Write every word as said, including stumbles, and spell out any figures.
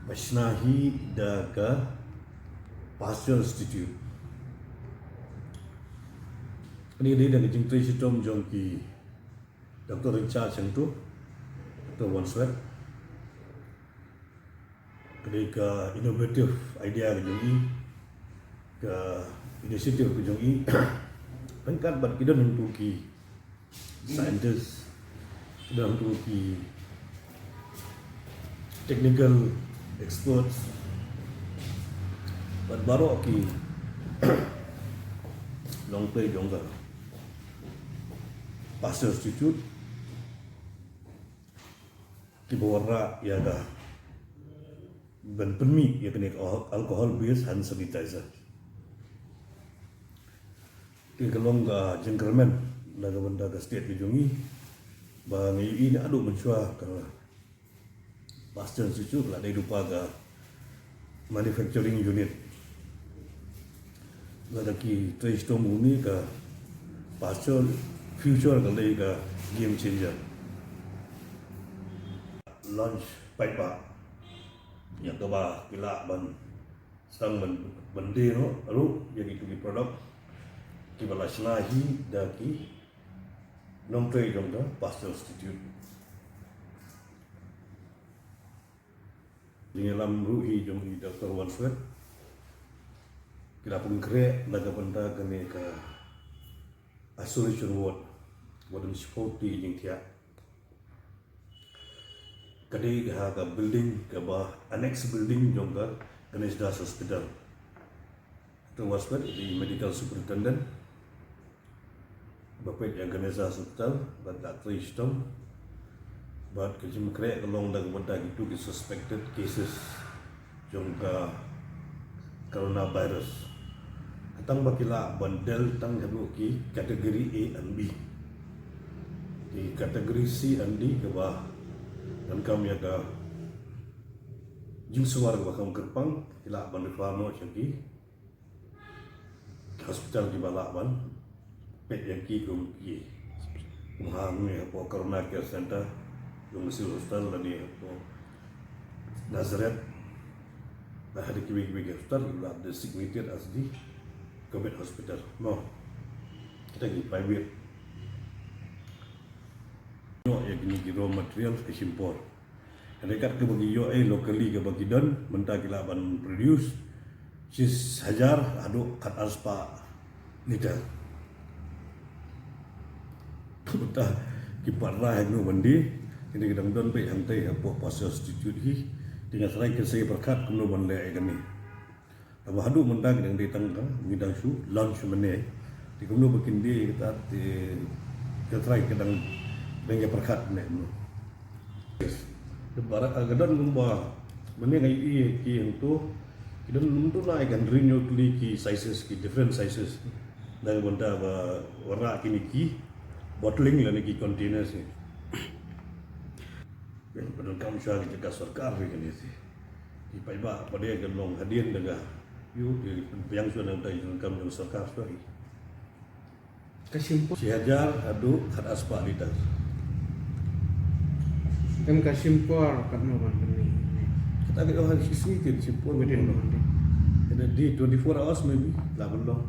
Ba shna hi da ka Pasteur Institute. Kane dei da ka jingtrei shitom jong ki Doctor Richard Shangtu, Doctor Wanswet. Ka dei ka innovative idea ka jong i, ka initiative ka jong i. Ryngkat bad ki don hangtu ki scientist, ki don hangtu ki technical experts, bad baroh ki longpei jong ka Pasteur Institute, ki ba wanrah ïa ka ban pynmih ïa kane ka alcohol based hand sanitizer. Te ka long ka jingkyrmen na ka bynta ka state ka jong i, ba nga ïohi naduh mynshuwa ka Pasteur Institute la dei lypa ka manufacturing unit. Lada ki trei shitom kumne, ka Pasteur Future ka dei ka game changer. Launch paidbah ïa kaba ki lah ban sdang ban, ban die noh ruh ïa kitu ki product kiba la shna hi da ki nongtrei jong ka Pasteur Institute. Jingïalam ruh hi jong i Doctor Wanswet, ki la pynkhreh na ka bynta kane ka isolation ward, ward shiphew tylli jingthiah. Ka dei ha ka building kaba annex building jong ka Ganesh Das Hospital. Doctor Wanswet i dei medical superintendent ba peit ïa Ganesh Das Hospital, bad la trei shitom. Bad ka jingkhreh ka long da ka bynta kitu ki suspected cases jong ka coronavirus. Tang ba ki lah ban del tang haduh ki category A and B. Ki category C and D kaba donkam ïa ka jingsumar kaba kham kyrpang, ki lah ban refer noh sha ki hospital kiba lah ban peit ïa ki kum ki, kum hangne hapoh Corona Care Center jong Civil Hospital lane hapoh Nazareth. Bad ha kiwei kiwei ki hospital kiba la designated as the covid hospital. Mo, kita ki private. Noh ïa kine ki raw material ka shim por. Hynrei kat kaba ki ïoh ei locally kaba ki don, mynta ki lah ban produce shi hajar haduh khat ar spah liter. Mynta ki pat rai hangno ban die, kine ki dang don beit hangtei hapoh Pasteur Institute hi. Te nga tharai kin sa ïa pyrkhat kumno ban leh ïa kane. Haba haduh mynta ki dang dei tang ka, ngi dang shu launch mynne. Te kumno ba kin die kata te, ka trai ka dang, dang ïa pyrkhat ne kumno. Te baroh ka don kumba mynne nga ïohi ki hangto, ki don kumto na ka hynriew tylli ki sizes, ki different sizes. Na ka bynta ba wanrah kine ki bottling lane ki containers ne. Ba donkam shuwa ki jaka sorkar hi kane te. Ki paidbah pat de ka long hadien da ka ïoh ki pynbiang shuwa na ka bynta ki jingdonkam jong sorkar shuwa hi. Ka shim por. Shi hajar haduh khat ar spah liter. Em, ka shim por katno ban pynmih? Kata ka ïoh ha shi sngi te shim por. Within one day. Kata di twenty-four hours maybe lah ban long.